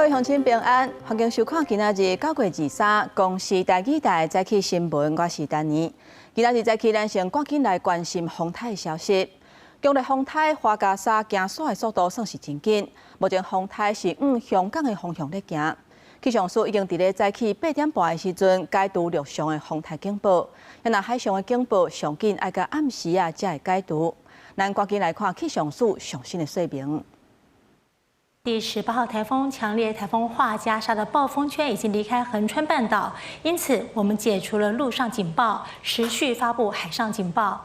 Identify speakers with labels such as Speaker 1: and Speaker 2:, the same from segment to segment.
Speaker 1: 位鄉親平安，歡迎收看今仔日9月23公視台語台早起新聞，我是丹妮。今仔日早起，咱先趕緊來關心風颱消息。強烈風颱樺加沙行煞的速度算是真緊，目前風颱是向香港的方向咧行。氣象署已經佇咧早起8點半的時陣解除陸上的風颱警報，若海上的警報上緊愛到暗時仔才會解除。咱趕緊來看氣象署上新的說明。
Speaker 2: 第18號颱風強烈颱風樺加沙的暴風圈已經離開恆春半島，因此我們解除了陸上警報，持續發布海上警報。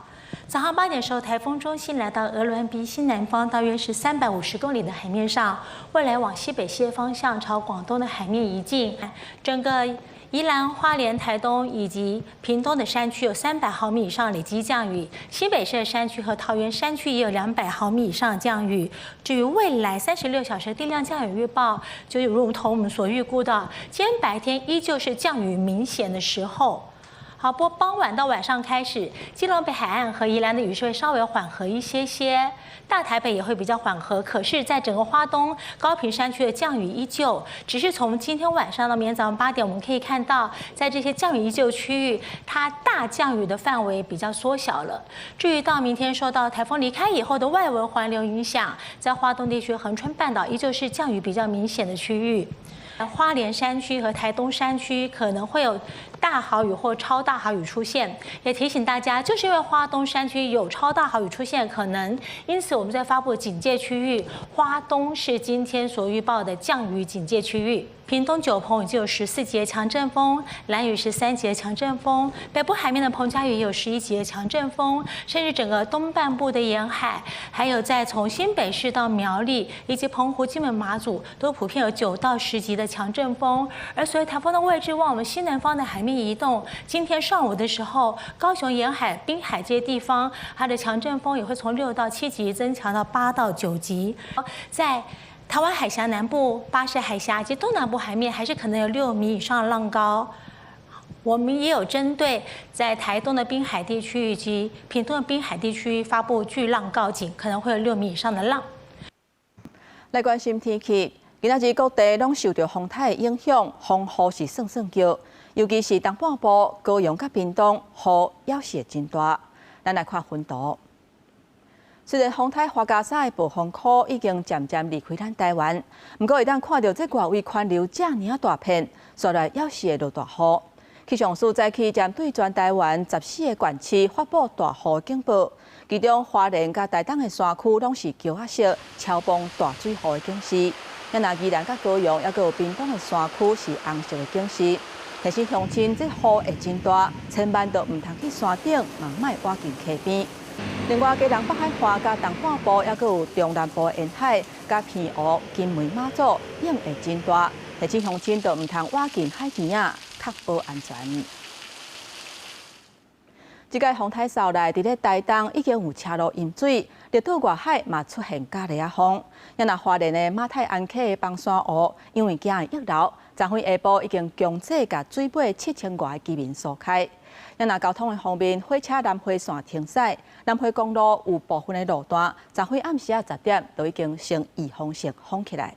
Speaker 2: 早上8點的時候，颱風中心來到鵝鑾鼻西南方，大約是350公里的海面上，未來往西北西方向朝廣東的海面移進。整個宜蘭、花蓮、台東以及屏東的山區有300毫米以上累積降雨，新北市的山區和桃園山區也有200毫米以上降雨。至於未來36小時定量降雨預報，就如同我們所預估的，今天白天依舊是降雨明顯的時候。好，不過傍晚到晚上開始，基隆北海岸和宜蘭的雨勢會稍微緩和一些些，大台北也會比較緩和。可是，在整個花東高屏山區的降雨依舊，只是從今天晚上到明天早上8點，我們可以看到，在這些降雨依舊區域，它大降雨的範圍比較縮小了。至於到明天受到颱風離開以後的外圍環流影響，在花東地區、恆春半島依舊是降雨比較明顯的區域。花蓮山區和台東山區可能會有大豪雨或超大豪雨出現，也提醒大家，就是因為花東山區有超大豪雨出現可能，因此我們在發布警戒區域，花東是今天所預報的降雨警戒區域。屏東九鵬已經有14級強陣風，蘭嶼13級強陣風，北部海面的彭佳嶼也有11級強陣風，甚至整個東半部的沿海，還有在從新北市到苗栗以及澎湖、金門、馬祖，都普遍有9到10級的強陣風。而隨著颱風的位置往我們西南方的海面移動，今天上午的時候，高雄沿海、濱海這些地方，它的強陣風也會從6到7級增強到8到9級。在台灣海峽南部、巴士海峽及東南部海面，還是可能有6米以上的浪高。我們也有針對在台東的濱海地區以及屏東的濱海地區發布巨浪告警，可能會有6米以上的浪。
Speaker 1: 來關心天氣，今仔日各地攏受著風颱影響，風雨是算算叫，尤其是東半部高雄佮屏東，雨猶是會真大。咱來看雲圖。雖然風颱樺加沙的暴風區已經漸漸離開咱台灣，毋過會當看著這外圍環流遮爾仔大片，煞來猶是會落大雨。氣象署早起針對全台灣14個縣市發布大雨警報，其中花蓮佮台東的山區攏是橘仔色超暴大水雨的警示。若宜蘭佮高雄，猶閣有屏東的山區是紅色的警示。提醒鄉親，這雨會真大，千萬著毋通去山頂，嘛莫倚近溪邊。另外，基隆北海岸佮東半部，猶閣有中南部沿海、佮澎湖、金門、馬祖，湧會真大，提醒鄉親著毋通倚近海邊仔，確保安全。這擺風颱掃來，佇咧台東已經有車路淹水，綠島外海嘛出現咖喱仔風。若花蓮的馬太鞍溪的枋山湖，因為驚會溢流，昨昏下晡已經強制共水尾7000外个居民疏開。若交通的方面，火車南迴線停駛，南迴公路有部分的路段，昨昏暗時仔10點就已經先預防性封起來。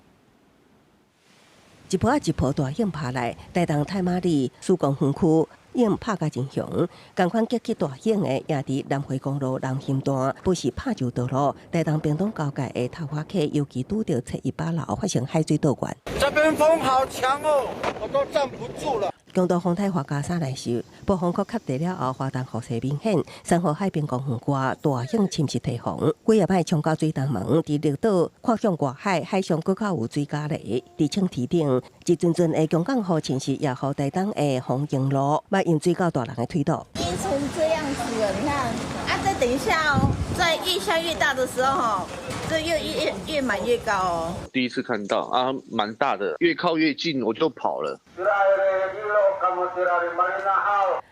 Speaker 3: 一波仔一波大湧拍來，台東太麻里、曙光園區湧拍甲真兇，仝款激起大湧的，也佇南迴公路南橫段，不時拍上道路。台東屏東交界的頭花溪，尤其拄著718樓發生海水倒灌。
Speaker 4: 這邊風好強哦，我都站不住了。
Speaker 3: 強度風颱樺加沙來襲，暴風區確定了後，花東雨勢明顯，珊瑚海濱公園外大湧侵蝕堤防，幾仔擺衝到水東門，佇綠島看向外海，海上閣較有水膠犁，佇清堤頂，一陣陣的強降雨侵蝕，也予台東的豐榮路，嘛淹水到大人的腿肚。
Speaker 5: 淹成這樣子了，你看，啊，再等一下哦，在越下越大的時候，吼，這越越越滿越高哦。
Speaker 6: 第一次看到啊，蠻大的，越靠越近我就跑了。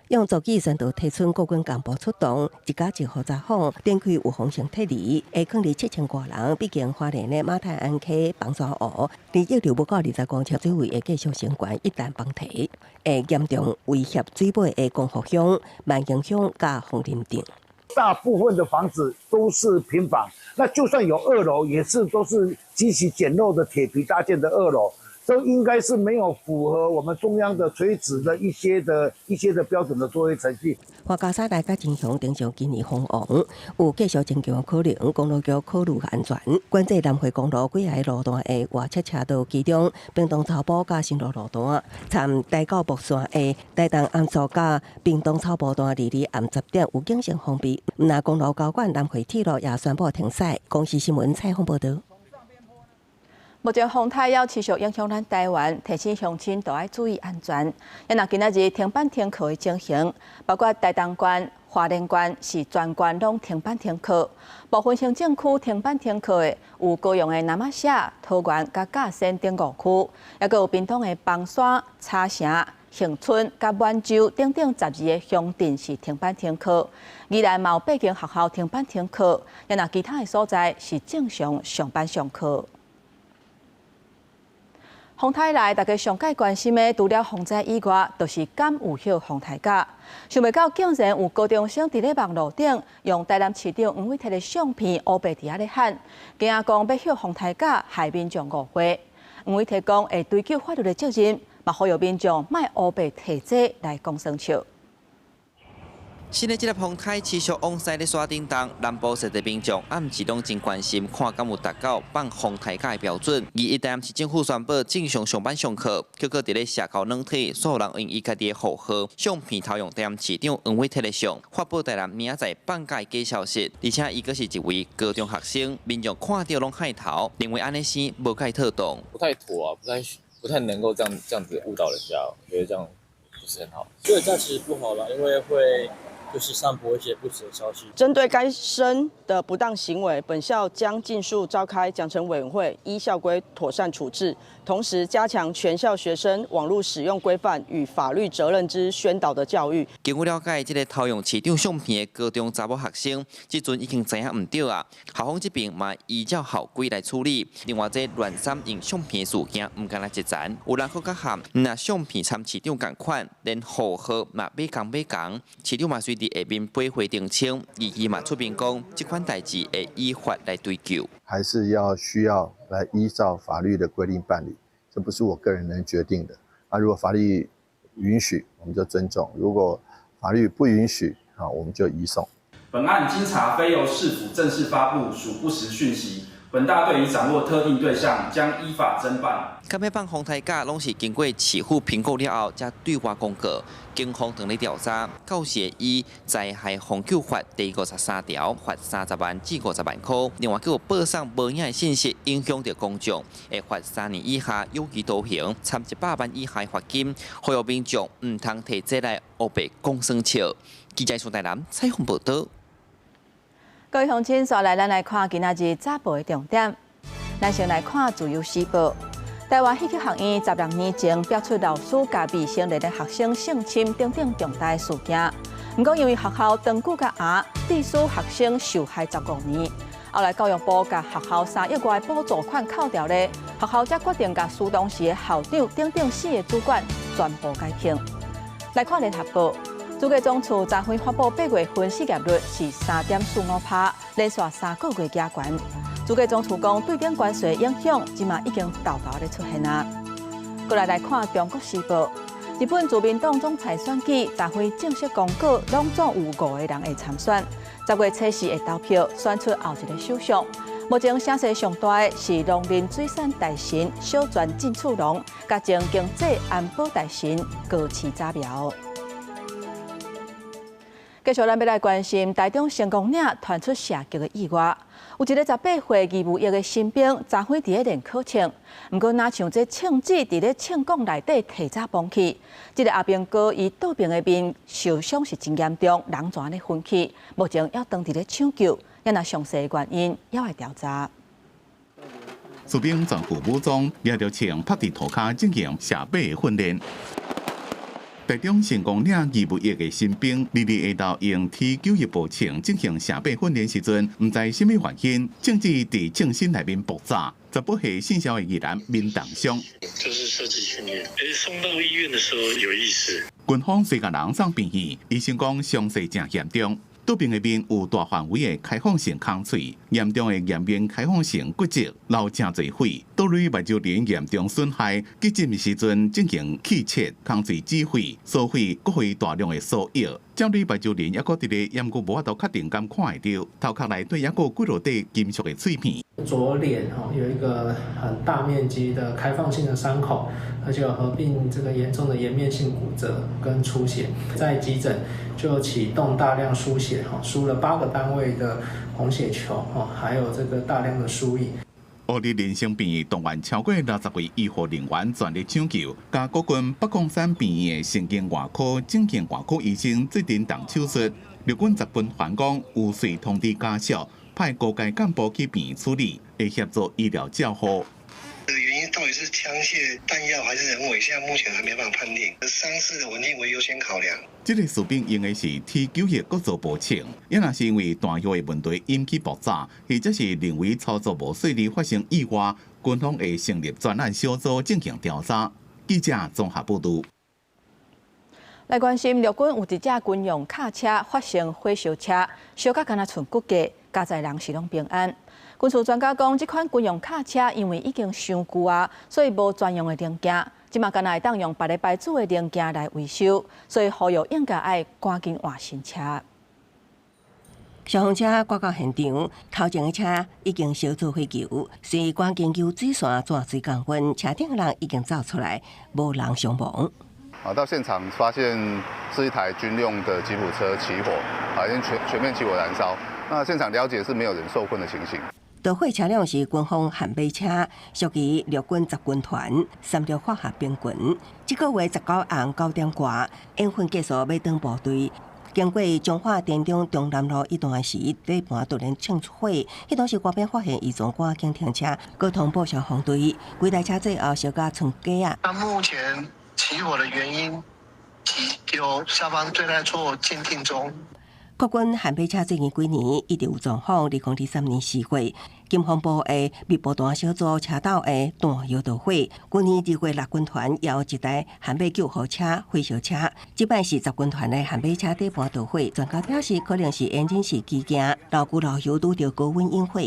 Speaker 3: 用座機宣導提村國軍幹部出動，一家一戶查訪，展開預防性撤離，會囥佇7000外人。畢竟花蓮的馬太鞍溪枋山湖，離溢流無夠20公尺，水位會繼續升懸，一旦崩堤，會嚴重威脅水尾的光復鄉、萬榮鄉佮楓林鎮。
Speaker 4: 大部分的房子都是平房，那就算有二樓，也是都是極其簡陋的鐵皮搭建的二樓。
Speaker 7: 都應該是沒有符合我們中央的垂直的一些的標準的作業程序。
Speaker 3: 樺加沙來佮真強登上今年風王，有繼續增強可能，公路局考慮安全，管制南迴公路幾个路段的外切車道，其中屏東草埔佮新蘆路段，參台九木線的台東暗數佮屏東草埔段，22暗10點有警性封閉。毋但公路交管南迴鐵路也宣布停駛。公視新聞採訪報導。
Speaker 1: 目前風颱猶持續影響咱台灣，提醒鄉親都愛注意安全。若今仔日停班停課的情形，包括台東縣、花蓮縣是全縣攏停班停課。部分行政區停班停課的有高雄的那瑪夏、桃園佮甲仙等五區，抑閣有屏東的枋山、茶城、恆春佮滿州等等12个鄉鎮是停班停課。宜蘭嘛有八間學校停班停課，若其他的所在是正常上班上課。風颱來，大家上蓋關心的，除了風災以外，就是敢有歇風颱假。想袂到，竟然有高中生佇咧網路頂用台南市長黃偉哲的相片，烏白佇遐咧喊，驚講欲歇風颱假，害民眾誤會。黃偉哲講會追究法律的責任，嘛呼籲民眾莫烏白提這來講耍笑。
Speaker 8: 新的這个風颱持續往西咧徙頂東，南部踅地民眾暗時攏真關心，看敢有達到放風颱假的標準。二一台南市政府宣布正常上班上課，結果佇咧社交軟體，所有人用伊家己的戶號相片偷用台南市長黃偉哲的相，發布台南明仔載放假的假消息，而且伊閣是一位高中學生，民眾看著攏害頭，認為按呢生無蓋妥當。
Speaker 9: 不太妥啊，不太能夠這樣子誤導人家，我覺得這樣不是很好。這個這樣其實不好啦，因為會就是散播一些不實的消息。
Speaker 10: 針對該生的不當行為，本校將盡速召開獎懲委員會，依校規妥善處置，同時加強全校學生網絡使用規範與法律責任之宣導的教育。
Speaker 8: 根據了解，這个偷用市長相片的高中查某學生，這陣已經知影毋對啊。校方這邊嘛依照校規來處理。另外，這亂散用相片的事件，毋干焦一層，有人閣較譀，毋但相片參市長仝款，連戶號嘛買仝買仝，市長嘛隨佇下面背回澄清，伊伊嘛出面講，這款代誌會依法來追究。
Speaker 11: 還是要需要來依照法律的規定辦理，這不是我個人能決定的。啊，如果法律允許，我們就尊重；如果法律不允許，啊，我們就移送。
Speaker 12: 本案經查，非由市府正式發布屬不實訊息。本大隊已掌握特定對象，將依法偵辦。
Speaker 8: 敢欲放風颱假，攏是經過市府評估了後，才對外公告。警方正咧調查，到時會依災害防救法第53條，罰30萬至50萬塊。另外，閣有報送無影的信息，影響著公眾，會罰3年以下有期徒刑，參100萬以下罰金。呼籲民眾毋通提這來烏白講耍笑。記者宋台南採訪報導。
Speaker 1: 各位鄉親，紲來咱來看今仔日早報的重點。咱先來看《自由時報》。台灣戲曲學院16年前爆出老師共未成年的學生性侵等等重大事件，毋過因為學校長久共狎，致使學生受害15年。後來教育部共學校3億外補助款扣掉咧，學校才決定共師當時的校長等等四个主管全部解聘。來看聯合報。主計總處昨昏發布8月份失業率是3.45%，連續3個月加懸。主計總處講，對頂關稅影響，這馬已經沓沓咧出現啊。過來來看《中國時報》，日本自民黨總裁選舉昨昏正式公告，攏總有五個人會參選。10月初四會投票選出後一个首相。目前聲勢上大的是農林水產大臣小泉進次郎，佮前經濟安保大臣高市早苗。繼續，咱欲來關心台中成功嶺傳出射擊的意外，有一个18歲義務役的新兵，昨昏佇咧練考槍，毋過若像這槍支佇咧槍管內底提早崩去，這个阿兵哥伊倒爿的面受傷是真嚴重，人全咧昏去，目前猶當佇咧搶救，猶若詳細原因猶會調查。
Speaker 13: 士兵全副武裝，舉著槍拍佇塗跤進行射靶的訓練。台中成功嶺義務役的新兵，22下晝用 T91步槍進行射靶訓練時陣，毋知啥物原因，槍支佇槍身內面爆炸，18歲姓蕭的義男面重傷。
Speaker 14: 這是射擊訓練，送到醫院的時候有意識。
Speaker 13: 軍方隨共人送病院，醫生講傷勢誠嚴重。倒爿的面有大範圍的開放性空喙，嚴重的顏面開放性骨折，流誠濟血，倒蕊目睭仁嚴重損害，急診時陣進行氣切、空喙止血、輸血，閣予伊大量的輸液。針對目睭仁猶閣佇咧，猶閣無法度確定敢看會著，頭殼內底猶閣有幾落塊金屬的碎片。
Speaker 15: 左臉吼有一個很大面積的開放性的傷口，而且有合併這個嚴重的顏面性骨折跟出血，在急診就啟動大量輸血，吼輸了8個單位的紅血球，吼還有這個大量的輸液。
Speaker 13: 烏日林森病院動員超過60位醫護人員全力搶救，佮國軍北岡山病院的神經外科、整形外科醫生做陣動手術。陸軍十軍團講有隨通知家屬，派高階幹部去病院處理，會協助醫療照護。
Speaker 14: 這個原因到底是槍械彈藥還是人為？現在目前還沒辦法判定。傷勢的穩定為優先考量。
Speaker 13: 這個士兵用的是 T91國造步槍，也若是因為彈藥的問題引起爆炸，或者是人為操作無細膩發生意外，軍方會成立專案小組進行調查。記者綜合報導。
Speaker 1: 來關心陸軍有一隻軍用卡車發生火燒車，燒甲敢若賰骨架，佳哉人是攏平安。軍事專家講，這款軍用卡車因為已經傷舊啊，所以無專用的零件，這馬敢若會當用別个牌子的零件來維修，所以呼籲應該愛趕緊換新車。
Speaker 3: 消防車趕到現場，頭前的車已經燒做火球，隨趕緊救水線轉水降溫，車頂的人已經走出來，無人傷亡。
Speaker 16: 啊，到現場發現是一台軍用的吉普車起火，啊，已經全面起火燃燒。那現場了解是沒有人受困的情形。
Speaker 3: 導火車輛是軍方悍馬車，屬於陸軍十軍團三六化學兵群。這個月19號9點外，演訓結束欲轉部隊，經過彰化田中中南路一段時，底盤突然衝出火，彼當時官兵發現異狀，趕緊停車，閣通報消防隊。規台車最後燒甲賰架仔。
Speaker 14: 那目前起火的原因，由消防隊在做鑑定中。
Speaker 3: 國軍悍馬車最近幾年一直有狀況，2023年4月，金防部的密步彈小組車鬥的彈藥導火。去年2月，陸軍團也有一台悍馬救護車火燒車，這擺是十軍團的悍馬車底盤導火。專家表示，可能是引擎是機件老舊老油拄著高溫引火。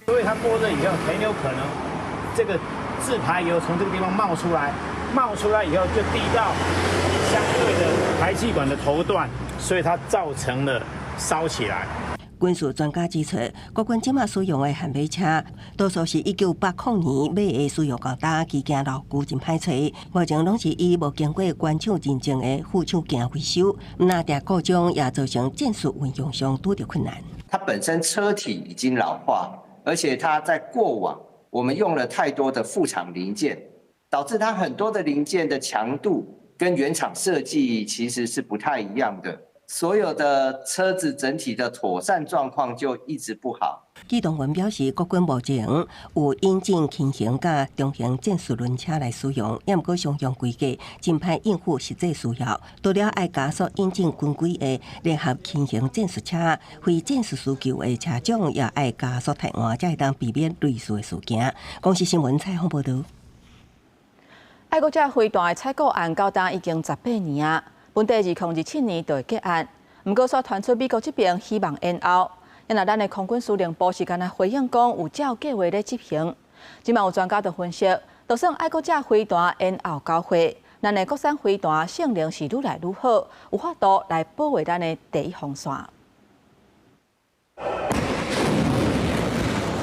Speaker 17: 所以它過熱以後，很有可能這個自排油從這個地方冒出來，冒出來以後就滴到相對的排氣管的頭段，所以它造成了燒起來。
Speaker 3: 軍事專家指出，國軍這馬使用的悍馬車，多數是1980年買的，使用較大，機件老舊真歹揣。目前攏是以無經過原廠認證的副廠件維修，毋但定故障，也造成戰術運用上拄著困難。
Speaker 18: 它本身車體已經老化，而且它在過往我們用了太多的副廠零件，導致它很多的零件的強度跟原廠設計其實是不太一樣的。所有的車子整體的妥善狀況就一直不好。
Speaker 3: 機動員表示，國軍目前有引進輕型佮中型戰術輪車來使用，猶毋過商用規格真歹應付實際需要。除了愛加速引進軍規的聯合輕型戰術車，非戰術需求的車種也愛加速汰換，才會當避免類似的事件。公視新聞採訪報導。
Speaker 1: 愛國者飛彈的採購案到今已經18年啊。本底2027年就會結案，毋過煞傳出美國這邊希望延後。因為咱的空軍司令部是敢若回應講有照計劃咧執行。這馬有專家就分析，就算愛國者飛彈延後交貨，咱的國產飛彈性能是愈來愈好，有法度來保衛咱的第一防線。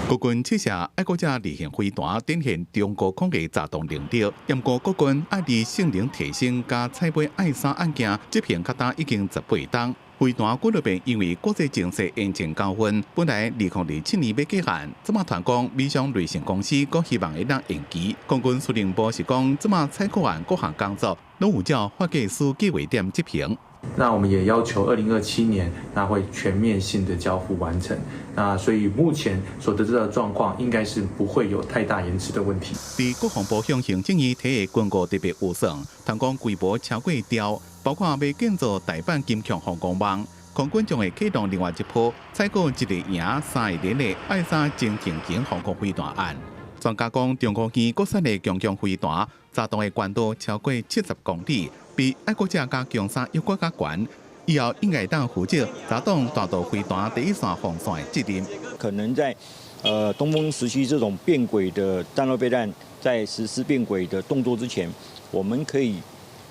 Speaker 13: 國軍試射愛國者二型飛彈，展現中高空的炸彈能力。毋過國軍愛佇性能提升佮採買愛三案件執行到今已經18冬。飛彈幾落遍因為國際情勢延前交運，本來2027年欲結案，這馬傳講美商瑞信公司閣希望會當延期。空軍司令部是講，這馬採購案各項工作攏有照發給書計劃點執行。
Speaker 19: 那我們也要求2027年，那會全面性的交付完成。那所以目前所得知的狀況，應該是不會有太大延遲的問題。
Speaker 13: 佇國防部向行政院提的軍購特別預算，傳講規模超過兆，包括欲建造大阪金強防空網，空軍將會啟動另外一波採購一個營三個連的愛三精輕型防空飛彈案。專家講，中國院國產的強強飛彈，炸彈的高度超過70公里，比愛國者佮強三猶閣較懸。以後應該當負責阻擋彈道飛彈第一線防線的責任。
Speaker 20: 可能在東風17這種變軌的戰略飛彈在實施變軌的動作之前，我們可以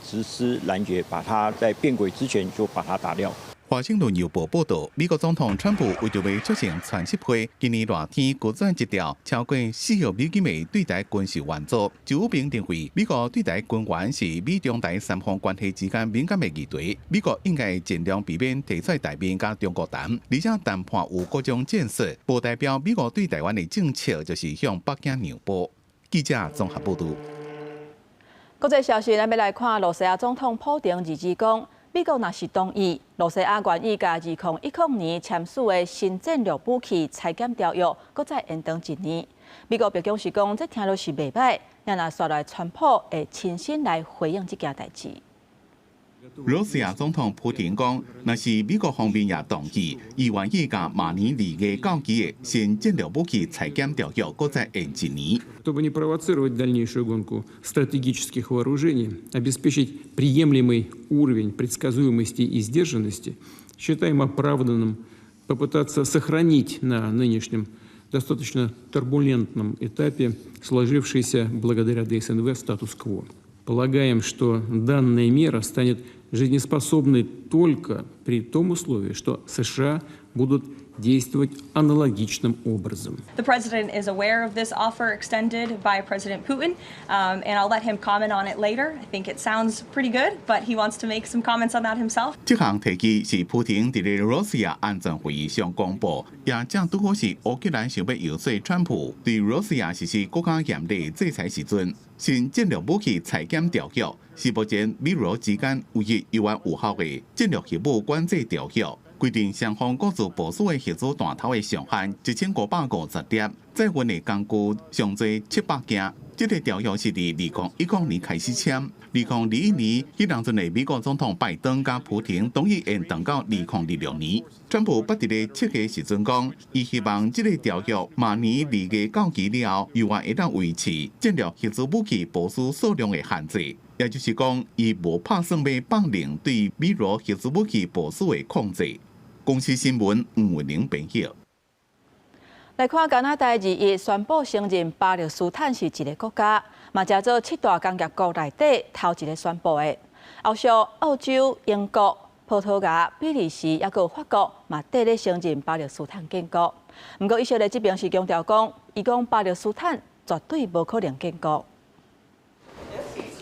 Speaker 20: 實施攔截，把它在變軌之前就把它打掉。
Speaker 13: 華盛頓郵報報導，美國總統川普為著欲促成川習會，今年熱天閣轉一條超過4億美金的對台軍售援助。周平認為，美國對台軍援是美中台三方關係之間敏感的議題，美國應該盡量避免提出台面佮中國談，而且談判有各種戰術，無代表美國對台灣的政策就是向北京讓步。記者綜合報導。
Speaker 1: 國際消息，咱欲來看，露西亞總統普丁二二講，美國若是同意，露西亞願意共2010年簽署的新戰略武器裁減條約，閣再延長一年。美國白宮是講，這聽落是袂䆀，若紲來川普會親身來回應這件代誌。
Speaker 13: 羅西亞總統普丁講，若是美國方面也同意，伊願意共明年2月到期的新戰略武器裁減條約，閣再延一年。
Speaker 21: Чтобы не провоцировать дальнейшую гонку стратегических вооружений, обеспечить приемлемый уровень предсказуемости и сдержанности, считаем оправданным попытаться сохранить на нынешнем достаточно турбулентном этапе сложившийся благодаря ДСНВ статус-кво. Полагаем, что данная мера станет жизнеспособной только при том условии, что США будут действовать аналогичным образом.
Speaker 22: The president is aware of this offer extended by President Putin, and I'll let him comment on it later. I think it sounds pretty good, but he wants to make some comments on that himself.
Speaker 13: 這項提議是普丁佇咧羅西亞安全會議上公布，也正拄好是烏克蘭想欲遊說川普對羅西亞實施閣較嚴厲制裁時陣，新戰略武器裁減條約是目前美羅之間唯一猶原有效的戰略核武管制條約。規定雙方各自部署的核子彈頭的上限1550粒，載運的工具上濟700件。這個條約是佇2010年開始簽，2021年，彼當陣的美國總統拜登佮普丁同意延長到2026年。川普捌佇咧7月時陣講，伊希望這個條約明年2月到期了後，猶原會當維持戰略核子武器部署數量的限制。也就是講，伊無拍算欲放任對美羅核子武器部署的控制。公視新聞吳偉玲編譯。
Speaker 1: 來看加拿大21宣布承認巴勒斯坦是一個國家，嘛成做七大工業國內底頭一个宣布的。後續澳洲、英國、葡萄牙、比利時抑閣法國嘛綴咧承認巴勒斯坦建國。毋過以色列這邊是強調講，伊講巴勒斯坦絕對無可能建國。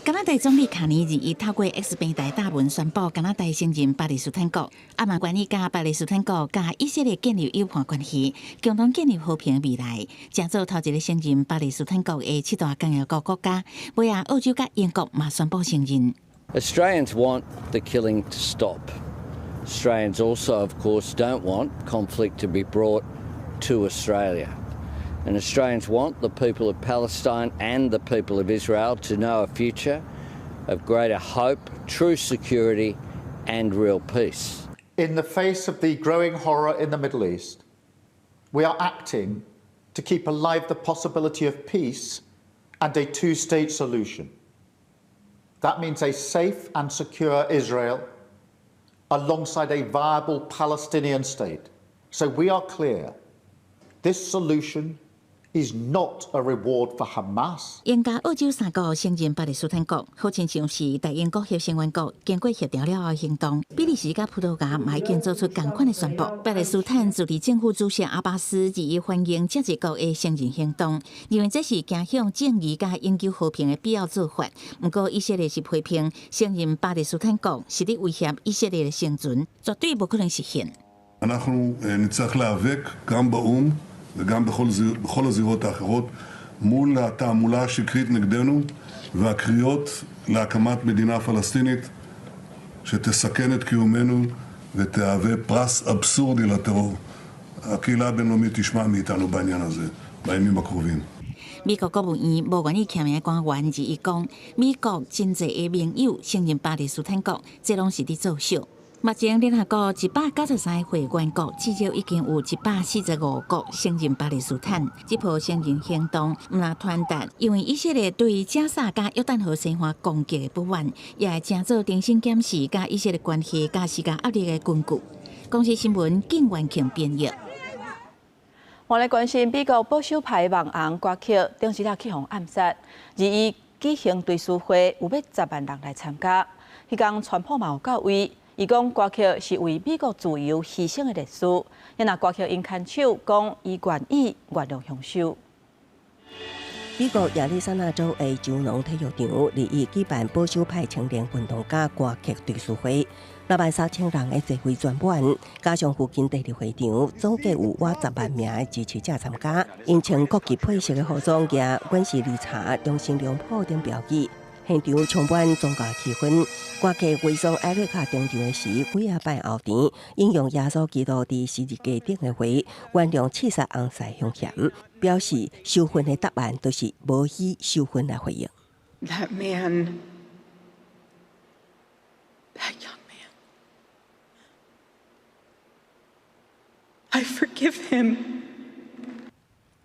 Speaker 23: 加拿大總理卡尼21透過 X 平台貼文宣布，加拿大承認巴勒斯坦國，啊嘛願意佮巴勒斯坦國佮以色列建立友伴關係，共同建立和平未來。成做頭一个承認巴勒斯坦國的七大工業國國家，尾仔澳洲佮英國嘛宣布承認。
Speaker 24: Australians want the killing to stop. Australians also, of course, don't want conflict to be brought to Australia. And Australians want the people of Palestine and the people of Israel to know a future of greater hope, true security, and real peace.
Speaker 25: In the face of the growing horror in the Middle East, we are acting to keep alive the possibility of peace and a two state solution. That means a safe and secure Israel alongside a viable Palestinian state. So we are clear this solution is not a reward for Hamas.
Speaker 23: 英加澳洲三國承認巴勒斯坦國，好親像是大英國協成員國經過協調了後行動。比利時佮葡萄牙嘛已經做出仝款的宣布。巴勒斯坦自治政府主席阿巴斯21歡迎這一國的承認行動，認為這是走向正義佮永久和平的必要做法。毋過以色列是批評承認巴勒斯坦國是佇威脅以色列的生存，絕對無可能實現。
Speaker 26: אנחנו נצטרך להיאבק גם באו"ם וגם בכל הזירות האחרות מול התעמולה השקרית נגדנו והקריאות להקמת מדינה פלסטינית שתסכן את קיומנו ותהווה פרס אבסורדי לטרור. הקהילה הבינלאומית תשמע מאיתנו בעניין הזה בימים הקרובים.
Speaker 23: 美國國務院無願意簽名的官員21講，美國真濟的盟友承認巴勒斯坦國，這攏是佇作秀。目前聯合國193個會員國，至少已經有145國承認巴勒斯坦。這波承認行動毋但傳達，因為以色列對加薩佮約旦河西岸攻擊的不滿，也會成做重新檢視佮以色列關係佮施加壓力的根據。公視新聞景元慶編譯。
Speaker 1: 我來關心美國保守派網紅瓜克，頂時仔去予暗殺，而伊舉行追思會，有欲10萬人來參加。彼工川普嘛有到位。伊講瓜克是為美國自由犧牲的烈士，若瓜克𪜶牽手講，伊願意原諒兇手。
Speaker 3: 美國亞利桑那州的州農體育場，日日舉辦保守派青年運動家瓜克追思會，6萬3千人的座位全滿，加上附近第二會場，總計有倚10萬名的支持者參加。𪜶穿國旗配色的服裝，舉阮是理查、中心良普等標語。現場充滿宗教氣氛。瓜克遺孀艾瑞卡登場的時，幾仔擺後甜，引用耶穌基督佇十字架頂的話，原諒刺殺翁婿兇嫌，表示仇恨的答案就是無以仇恨來回應。
Speaker 2: That man, that young man, I forgive him.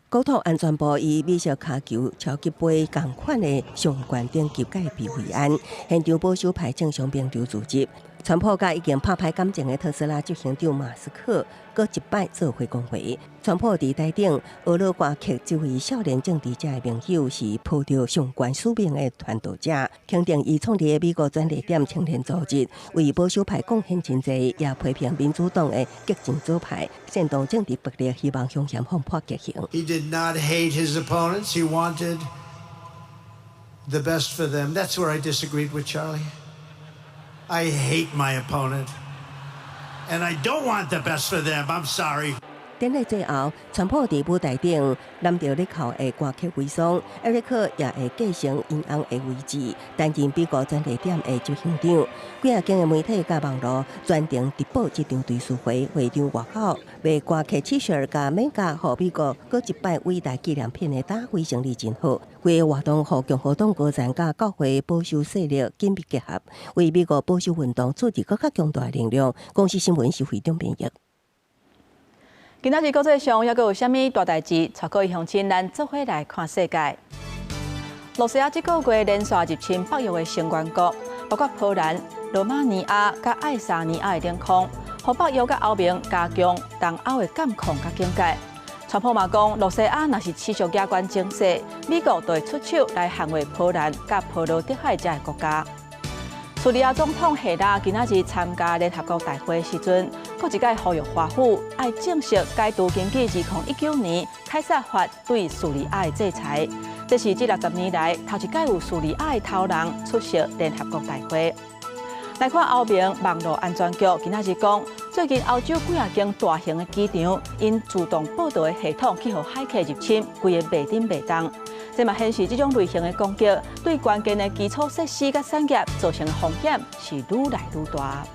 Speaker 3: 國土安全部以美式跤球超級杯仝款的上懸等級蓋庇維安，現場保守派政商名流聚集。川普佮已經拍歹感情的特斯拉執行長馬斯克，閣一擺做伙講話。川普佇台頂，呵咾瓜克這位少年政治者的盟友是抱著上懸使命的傳道者，肯定伊創立的美國轉捩點青年組織為保守派貢獻真濟，也批評民主黨的激進左派煽動政治暴力，希望兇嫌放破極刑。
Speaker 4: He did not hate his opponents. He wanted the best for them. That's where I disagreed with Charlie. I hate my opponent, and I don't want the best for them. I'm sorry.
Speaker 3: 典禮最後，川普佇舞台頂攬著咧哭的瓜克遺孀，艾瑞克也會繼承𪜶翁的位置，擔任美國轉捩點的執行長。幾仔間的媒體佮網路全程直播這場追思會，會場外口賣瓜克 T 恤佮 MAGA 予美國閣一擺偉大紀念品的攤位生意真好。規个活動予共和黨高層佮教會保守勢力緊密結合，為美國保守運動注入閣較強大的能量。公視新聞是會長編譯。
Speaker 1: 今仔日國際上猶閣有啥物大代誌？帶各位鄉親，咱做伙來看世界。露西亞這個月連續入侵北約的成員國，包括波蘭、羅馬尼亞佮愛沙尼亞的領空，予北約佮歐盟加強東歐的監控佮警戒。川普嘛講，露西亞若是持續加懸情勢，美國就會出手來捍衛波蘭佮波羅的海這个國家。敘利亞總統希拉今仔日參加聯合國大會時陣，閣一擺呼籲華府愛正式解除根據2019年凱撒法對敘利亞的制裁。這是這60年來頭一擺有敘利亞的頭人出席聯合國大會。來看歐盟網路安全局今仔日講，最近歐洲幾仔間大型的機場𪜶自動報到的系統去予駭客入侵，規个袂振袂動。這嘛顯示這種類型的攻擊對關鍵的基礎設施佮產業造成的風險是愈來愈大。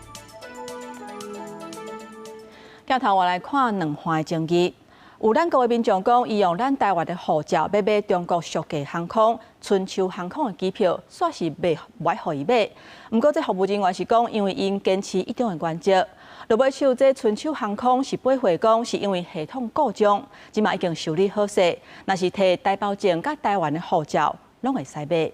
Speaker 1: 鏡頭我來看兩岸的爭議，有咱國的民眾講，伊用咱台灣的護照欲買中國俗價航空春秋航空的機票，煞是袂予伊買。毋過這服務人員是講，因為𪜶堅持一中的原則。落尾手這春秋航空是回覆講，是因為系統故障，這馬已經修理好勢。若是提台胞證佮台灣的護照，攏會使買。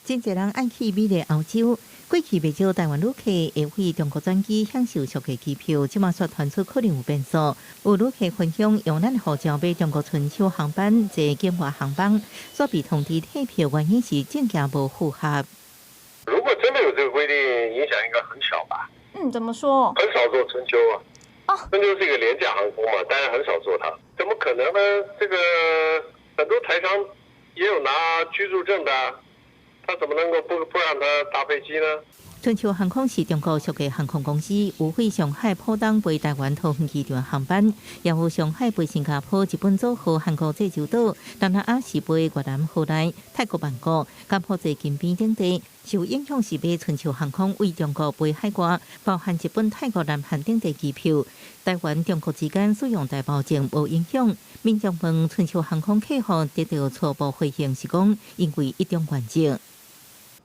Speaker 5: 真濟人愛去美麗歐洲，過去袂少台灣旅客會飛中國轉機享受俗價機票，這馬煞傳出可能有變數。有旅客分享用咱護照買中國春秋航班坐境外航班，煞被通知退票，原因是證件無符合。
Speaker 14: 如果真的有這個規定，影響應該很小吧？
Speaker 6: 嗯，怎麼說？
Speaker 14: 很少坐春秋啊。哦，春秋是一個廉價航空嘛，大家很少坐它。怎麼可能呢？這個很多台商也有拿居住證的。他怎麼能夠不讓他搭飛機呢？
Speaker 5: 春秋航空是中國俗價航空公司，有飛上海浦東飛台灣桃園機場航班，也有上海飛新加坡、日本佐賀、韓國濟州島、東南亞是飛越南河內、泰國曼谷、柬埔寨金邊等地。受影響是買春秋航空對中國飛海外，包含日本、泰國、南韓等地機票。台灣、中國之間使用台胞證無影響。民眾問春秋航空客服得到初步回應是講，因為一中原則。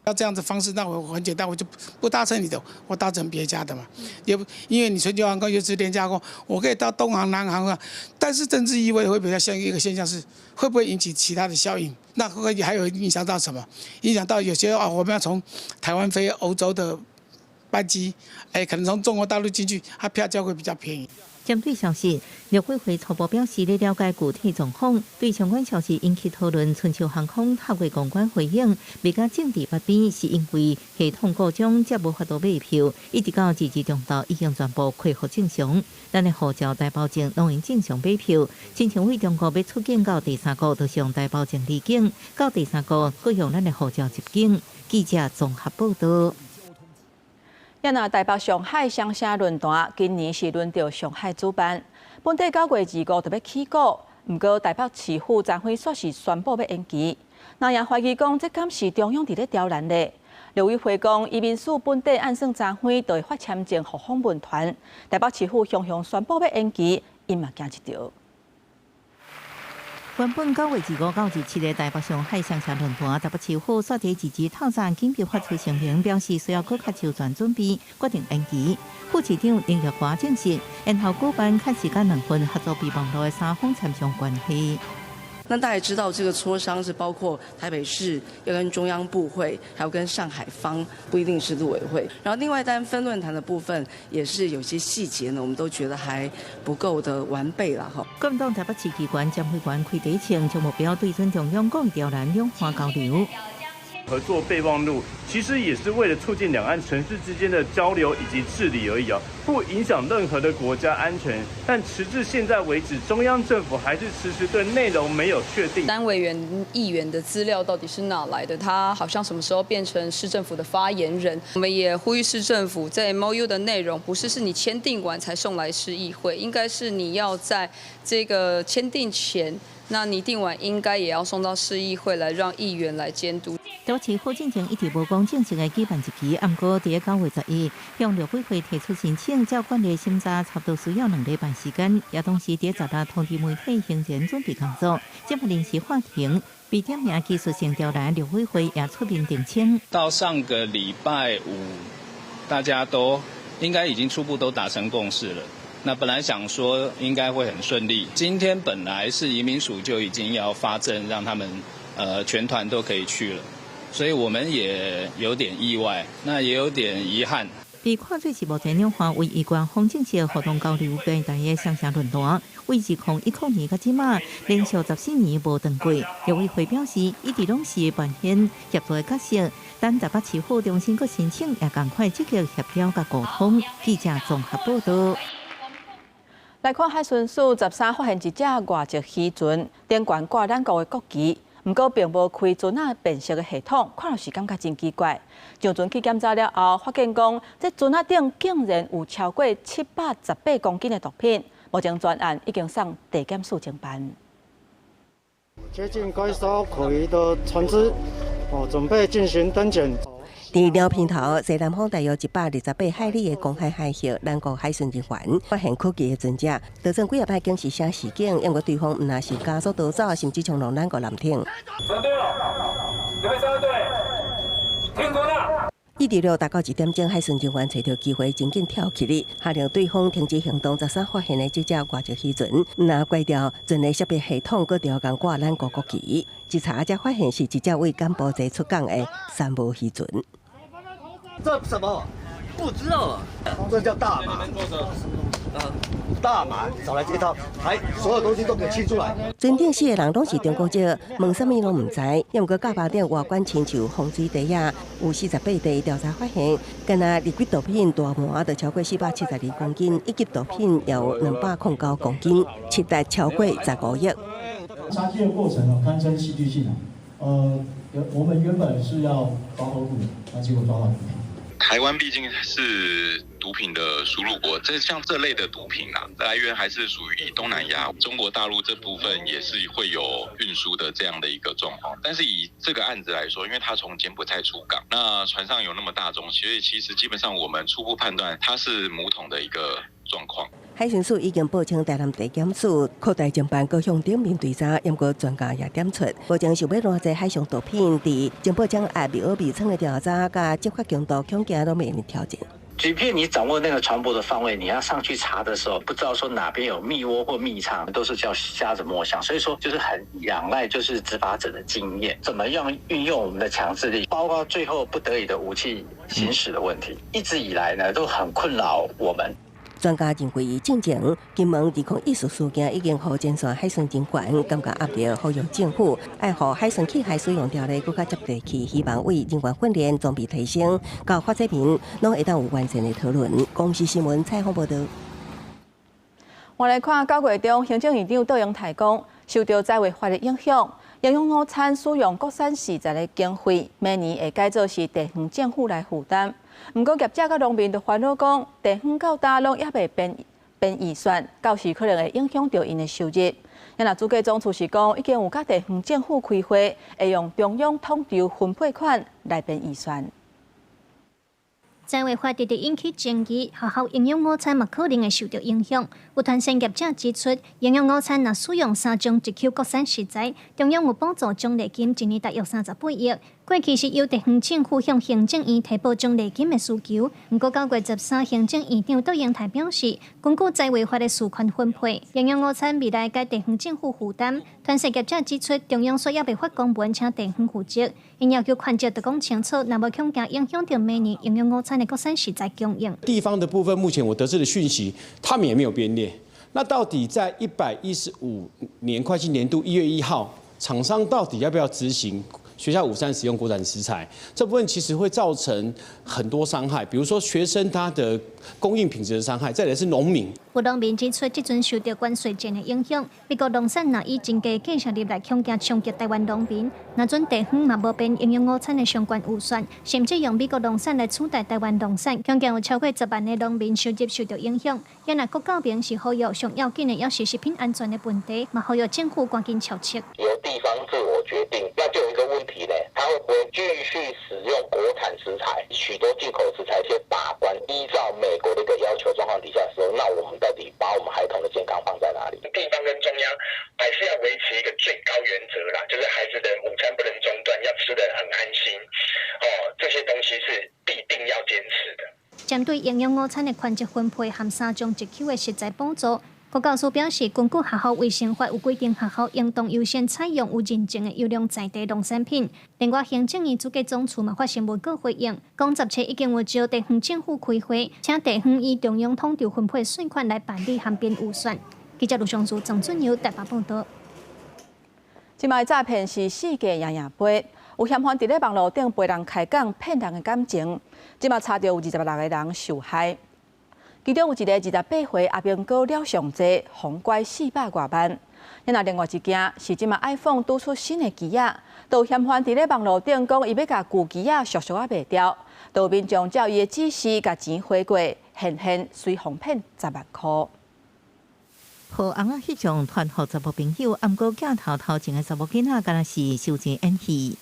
Speaker 6: 要這樣子方式，那我很簡單，我就不搭乘你的，我搭乘別家的嘛。也不因為你春秋航空又是廉價航空，我可以到東航、南航啊。但是政治意味會比較像一個現象是，會不會引起其他的效應？那會還有影響到什麼？影響到有些啊，我們要從台灣飛歐洲的班機，哎，可能從中國大陸進去，它票價會比較便宜。
Speaker 5: 針對消息，陸委會初步表示咧了解具體狀況，對相關消息引起討論。春秋航空透過公關回應，未佮政治擦邊，是因為系統故障才無法度買票，一直到這日中晝已經全部恢復正常。咱的護照、台胞證攏會正常買票，親像對中國欲出境到第三國，就是用台胞證離境；到第三國，閣用咱的護照入境。記者綜合報道。
Speaker 1: 也若台北上海雙城論壇今年是輪著上海主辦，本底9月25就欲起鼓，毋過台北市府昨昏煞是宣布欲延期。那也懷疑講，這敢是中央佇咧刁難咧？陸委會講，移民署本底按算昨昏就會發簽證予訪問團，台北市府雄雄宣布欲延期，𪜶嘛驚一趒。
Speaker 5: 原本9月25到27的台北上海雙城論壇，台北市府煞佇這日透早緊急發出聲明，表示需要閣較周全準備，決定延期。副市長林玉華證實，延後舉辦確實佮兩份合作備忘錄的三方簽上關係。
Speaker 7: 那大家知道，這個磋商是包括台北市要跟中央部會，還有跟上海方，不一定是陸委會。然後另外單分論壇的部分，也是有些細節呢，我們都覺得還不夠的完備了哈。
Speaker 5: 國民黨台北市議員江惠源開地槍，將目標對準中央，講刁難兩岸交流。
Speaker 9: 合作備忘錄其實也是為了促進兩岸城市之間的交流以及治理而已啊，不影響任何的國家安全。但遲至現在為止，中央政府還是遲遲對內容沒有確定。
Speaker 10: 單委員、議員的資料到底是哪來的？他好像什麼時候變成市政府的發言人？我們也呼籲市政府，在 MOU 的內容不是是你簽訂完才送來市議會，應該是你要在這個簽訂前。那擬定完應該也要送到市議會來，讓議員來監督。
Speaker 5: 台北市府進前一直無講正式的舉辦日期，毋過佇9月11向陸委會提出申請，照慣例審查差不多需要2禮拜時間，也同時佇16通知媒體行前準備工作。這擺臨時法庭被點名技術性刁難，陸委會也出面澄清。
Speaker 11: 到上個禮拜五，大家都應該已經初步都達成共識了。那本來想說應該會很順利，今天本來是移民署就已經要發證，讓他們全團都可以去了，所以我們也有點意外，那也有點遺憾。
Speaker 5: 被看做是目前兩岸唯一官方正式活動交流平台的雙城論壇，為2010年到這馬連續14年無斷過。陸委會表示，一直攏是扮演協助的角色，等台北市府重新閣申請，也仝款積極協調佮溝通。記者綜合報道。
Speaker 1: 來看海巡署13發現一隻外籍漁船，頂懸掛咱國的國旗，毋過並無開船仔辨識的系統，看落是感覺真奇怪。上船去檢查了後，發現講這船仔頂竟然有超過718公斤的毒品。目前全案已經送地檢署偵辦。
Speaker 12: 接近該艘可疑的船隻，哦，準備進行登檢。
Speaker 3: 佇寮平頭西南方大約128海里的公海海域，咱國海巡人員發現可疑的船隻，就算幾仔擺警示聲示警，毋過對方毋但是加速逃走，甚至衝入咱國艦艇。
Speaker 27: 三隊，預備三隊，停船啦！
Speaker 3: 一直六大到1點鐘，海巡人員揣著機會，真緊跳起來，下令對方停止行動。13發現的這隻外籍漁船，毋但關掉船的識別系統，閣調懸掛咱國國旗。一查才發現是一隻為柬埔寨出港的三無漁船。
Speaker 28: 這什麼？不知道啊，這叫大麻。大麻，少來這套，還所有東西都給清出來。
Speaker 3: 船頂四個人攏是中國籍，問啥物攏毋知。毋過甲耙頂外觀親像風水袋仔，有48塊。調查發現，干焦二級毒品大麻就超過472公斤，一級毒品有209公斤，市值超過15億。
Speaker 29: 查緝的過程啊，堪稱戲劇性啊。我們原本是要抓偷渡的，但結果抓到毒品。
Speaker 30: 台灣畢竟是毒品的輸入國，這像這類的毒品啊，來源還是屬於東南亞、中國大陸這部分也是會有運輸的這樣的一個狀況。但是以這個案子來說，因為它從柬埔寨出港，那船上有那麼大宗，所以其實基本上我們初步判斷它是母桶的一個狀況。
Speaker 3: 海海巡署已經報請台南地檢署擴大偵辦高雄頂面追查，毋過專家也點出，目前想欲偌濟海上毒品，佇情報掌握、密訛密倉的調查，佮執法強度，恐驚攏面臨挑戰。
Speaker 8: 即便你掌握那個船舶的方位，你要上去查的時候，不知道說哪邊有密窩或密倉，都是叫瞎子摸象。所以說，就是很仰賴就是執法者的經驗，怎麼樣運用我們的強制力，包括最後不得已的武器行使的問題，一直以來呢都很困擾我們。
Speaker 3: 專家認為，進前金門2014事件已經予前線海巡人員感覺壓力，呼籲政府愛予海巡器械使用條例閣較接地氣，希望為人員訓練、裝備提升，到法制面攏會當有完善的討論。公視新聞採訪報導。
Speaker 1: 我來看九月中，行政院長卓榮泰講，受著宅衛法的影響，營養午餐使用國產食材的經費，明年會改做是地方政府來負擔。毋過業者佮農民就煩惱講，地方到今攏猶未編編預算，到時可能會影響著𪜶的收入。若主計總處是講，已經有佮地方政府開會，會用中央統籌分配款來編預算。
Speaker 13: 宅衛法直直引起爭議，學校營養午餐嘛可能會受著影響。有團膳業者指出，營養午餐若使用三種一級國產食材，中央有補助獎勵金，一年大約38億。過去是由地方政府向行政院提報獎勵金的需求。毋過9月13，行政院長卓榮泰表示，根據宅衛法的授權分配，營養午餐未來改地方政府負擔。團膳業者指出，中央所猶未發公文請地方負責，𪜶要求權責著講清楚，若無恐驚影響著明年營養午餐的國產食材供應。
Speaker 15: 地方的部分，目前我得知的訊息，他們也沒有編列。那到底在115年會計年度1月1號，廠商到底要不要執行學校午餐使用國產食材？這部分其實會造成很多傷害，比如說學生他的供應品質的傷害，再來是農民。
Speaker 13: 有農民指出，這陣受著關稅戰的影響，美國農產若以真低價格入來，恐驚衝擊臺灣農民。若準地方嘛無編營養午餐的相關預算，甚至用美國農產來取代臺灣農產，恐驚有超過10萬的農民收入受著影響。也若國教明是呼籲上要緊的，猶是食品安全的問題，嘛呼籲政府趕緊敲策。
Speaker 16: 由地方自我決定，那就有一個問題呢，他會不會繼續使用國產食材？許多進口食材先把關，依照美國的一個要求狀況底下的時候，那我們到底把我們孩童的健康放在哪裡？
Speaker 17: 地方跟中央還是要維持一個最高原則啦，就是孩子的午餐不能中斷，要吃得很安心。哦，這些東西是必定要堅持的。
Speaker 13: 針對營養午餐的權責分配和三種一級的食材補助，國教署表示，根據學校衛生法有規定，學校應當優先採用有認證的優良在地農產品。另外，行政院主計總處嘛發新聞稿回應，講17已經有召地方政府開會，請地方以中央統籌分配稅款來辦理函編預算。記者盧尚書、張俊友台北報導。
Speaker 1: 這擺詐騙是世界樣樣飛，有嫌犯佇咧網路頂陪人開講騙人的感情，這擺查著有26個人受害。其中有一個28歲阿兵哥了上濟，予拐400外萬。那另外一件是這擺 iPhone 拄出新的機仔，就有嫌犯佇咧網路頂講，伊欲共舊機仔俗俗仔賣掉，就有民眾照伊的指示共錢匯過，現現隨予騙10萬箍。
Speaker 5: 予尪仔翕相傳予查某朋友，毋過鏡頭頭前的查某囡仔，敢若是收錢演戲。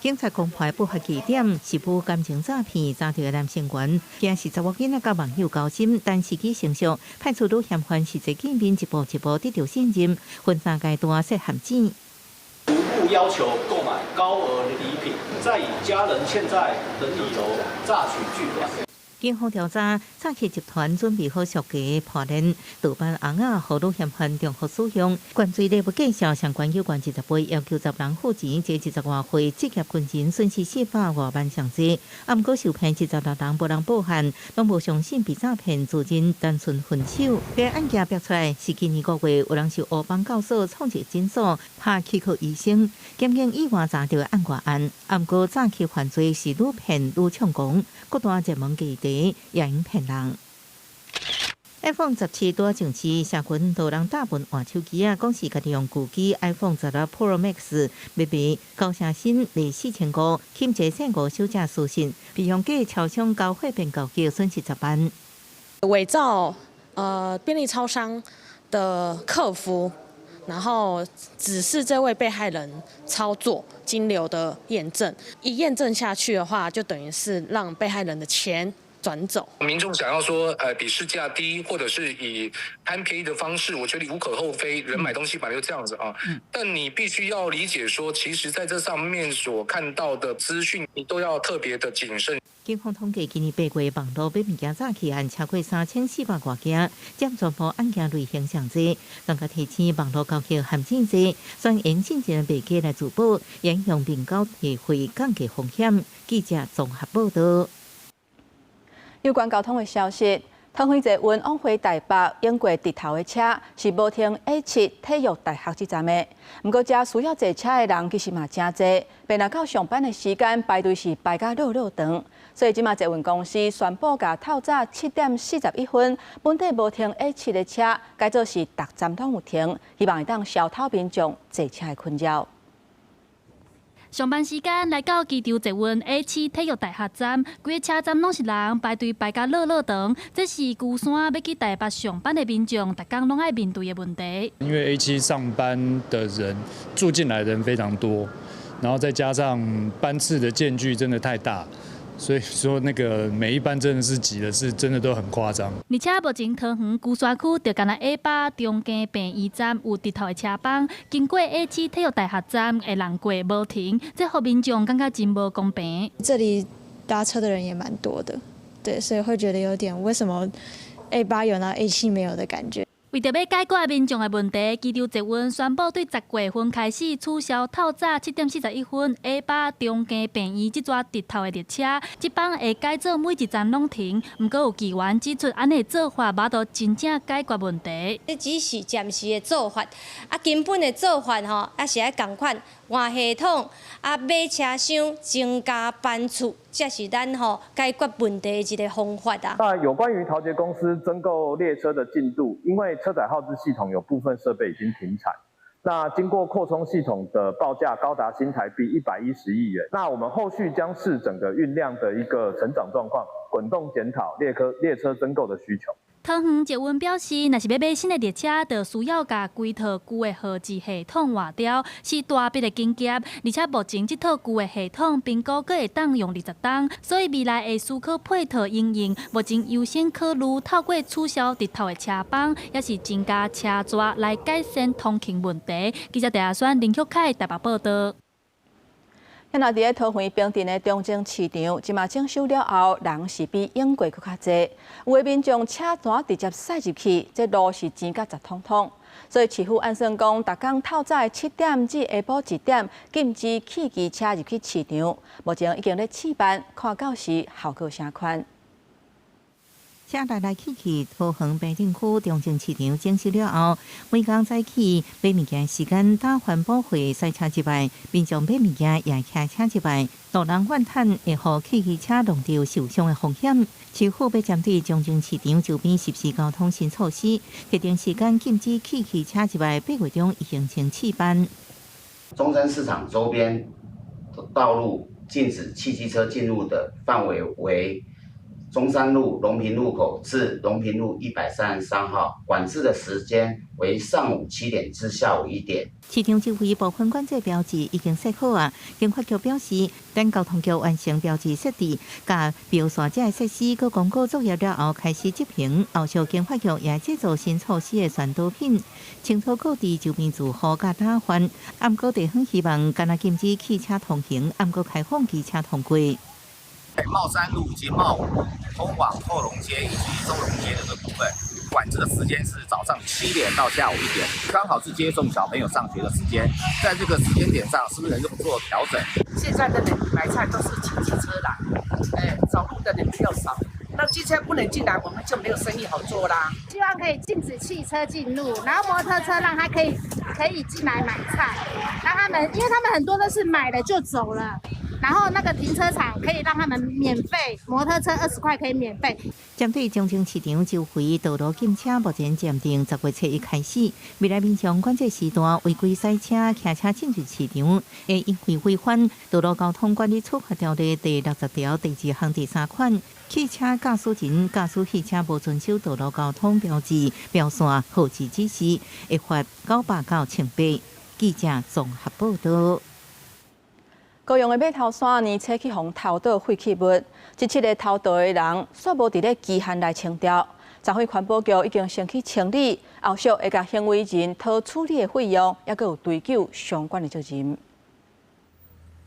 Speaker 5: 警察公派不發記點，是部感情詐騙詐著的男成員，驚是查某囡仔佮網友交心，但時機成熟，派出女嫌犯實際見面，一步一步得著信任，分三階段設陷阱。
Speaker 18: 逐步要求購買高額的禮品，再以家人欠債等理由詐取巨款。
Speaker 5: 警方調查，詐騙集團準備好俗價破鏈，盜版尪仔，予女嫌犯重複使用，犯罪禮物介紹相關有關20倍，要求10人付錢，這20外歲職業軍人損失400外萬上濟。啊，毋過受騙26人無人報案，攏無相信被詐騙，自認單純分手。這案件爆出來是今年5月，有人受烏幫教唆創一診所，拍齒科醫生，檢警意外查著案外案。啊，毋過詐欺犯罪是愈騙愈暢狂，各大熱門議題也用騙人。iPhone 17拄上市，社群多人大份換手機啊，講是家己用舊機 iPhone 16 Pro Max 欲賣高聲新賣4500，欠一個五小姐私信，被用假超商交貨變交易損失10萬。
Speaker 19: 偽造便利超商的客服，然後指示這位被害人操作金流的驗證，一驗證下去的話，就等於是讓被害人的錢轉走。
Speaker 2: 民眾想要說，比市價低，或者是以貪便宜的方式，我覺得無可厚非。人買東西本來就這樣子啊，但你必須要理解說，其實在這上面所看到的資訊，你都要特別的謹慎。
Speaker 5: 警方統計，今年8月網路買物件詐騙案超過3400外件，佔全部案件類型上濟。專家提醒，網路交易陷阱濟，選用信任賣家來自保，影響面交提費降低風險。記者綜合報道。
Speaker 1: 有關交通的消息，桃園捷運往回台北經過直頭的車是無停 A7 體育大學這站的。毋過遮需要坐車的人其實嘛誠濟，變若到上班的時間排隊是排甲落落長。所以這馬捷運公司宣布，共透早7點41分，本底無停 A7 的車改做是逐站攏有停，希望會當消除民眾坐車的困擾。
Speaker 4: 上班時間來到機場捷運 A7 體育大學站，規個車站攏是人，排隊排甲落落長。這是龜山欲去台北上班的民眾，逐工攏愛面對的問題。
Speaker 14: 因為 A7 上班的人住進來的人非常多，然後再加上班次的間距真的太大。所以說，那個每一班真的是擠的，是真的都很誇張。
Speaker 4: 而且目前桃園龜山區就干焦 A8 中正病院站有直頭的車班，經過 A7 體育大學站的人過無停，這予民眾感覺真無公平。
Speaker 20: 這裡搭車的人也蠻多的，對，所以會覺得有點為什麼 A8 有，然後 A7 沒有的感覺。
Speaker 4: 為著欲解決民眾的問題，機場捷運宣布對10月份開始取消透早7點41分 A8 中正病院這逝直頭的列車，這班會改做每一站攏停。毋過有議員指出，按呢做法無度真正解決問題。
Speaker 21: 這只是暫時的做法，啊，根本的做法吼，猶是愛仝款換系統，啊，買車廂，增加班次，才是咱吼解決問題的一個方法啊。
Speaker 22: 那有關於桃捷公司增購列車的進度，因為車載號誌系統有部分設備已經停產，那經過擴充系統的報價高達新台幣110億元。那我們後續將視整個運量的一個成長狀況，滾動檢討列車增購的需求。
Speaker 4: 桃園捷運表示，若是欲買新的列車，就需要共規套舊的號誌系統換掉，是大筆的金額。而且目前這套舊的系統評估閣會當用20冬，所以未來會思考配套應用。目前優先考慮透過取消直頭的車班，抑是增加車逝來改善通勤問題。記者鄭亞宣、林旭凱台北報道。
Speaker 1: 現在佇咧桃園平鎮的中正市場，這馬整修了後，人是比往過閣較濟。有的民眾車單直接駛入去，這路是擠甲雜通通。所以市府按算講，逐工透早7點至下晡1點禁止汽機車入去市場。目前已經咧試辦，看到時效果啥款。
Speaker 5: 車來來去去，桃園平鎮區中正市場整修了後，每工早起買物件時間搭環保會駛車入來，民眾買物件也騎車入來，路人怨嘆會予汽機車弄著受傷的風險。市府欲針對中正市場周邊實施交通新措施，特定時間禁止汽機車入來，8月中已經先試辦。
Speaker 23: 中山市場周邊道路禁止汽機車進入的範圍為中山路榮平路口至榮平路133號，管制的時間為上午7點至下午1點。
Speaker 5: 市場周圍部分管制標誌已經設好啊，經發局表示，等交通局完成標誌設置、佮標線這个設施、閣公告作業了後，開始執行。後續經發局也製作新措施的宣導品，清楚告知周邊住戶佮攤販。毋過地方希望干焦禁止汽車通行，毋過開放機車通過。
Speaker 24: 茂三路以及茂五路通往後龍街以及中龍街的這部分，管制的時間是早上7點到下午1點，剛好是接送小朋友上學的時間。在這個時間點上，是不是能夠做調整？
Speaker 25: 現在的人買菜都是騎機車來，哎，走路的人比較少。那機車不能進來，我們就沒有生意好做啦。
Speaker 26: 希望可以禁止汽車進入，然後摩托車讓他可以進來買菜，讓他們，因為他們很多都是買了就走了。然後那個停車場可以讓他們免費，摩托車20塊可以免費。
Speaker 5: 針對中正市場周圍道路禁車，目前暫定10月7日開始。未來民眾管制時段違規駛車、騎車進入市場，會因為違反道路交通管理處罰條例第60條第二項第三款，汽車駕駛人駕駛汽車無遵守道路交通標誌、標線、號誌指示，會罰900到1800。記者綜合報道。
Speaker 1: 高雄的碼頭山年初去予偷倒廢棄物，這七个偷盜的人煞無佇咧期限內清掉。昨昏環保局已經先去清理，後續會共行為人討處理的費用，猶閣有追究相關的責任。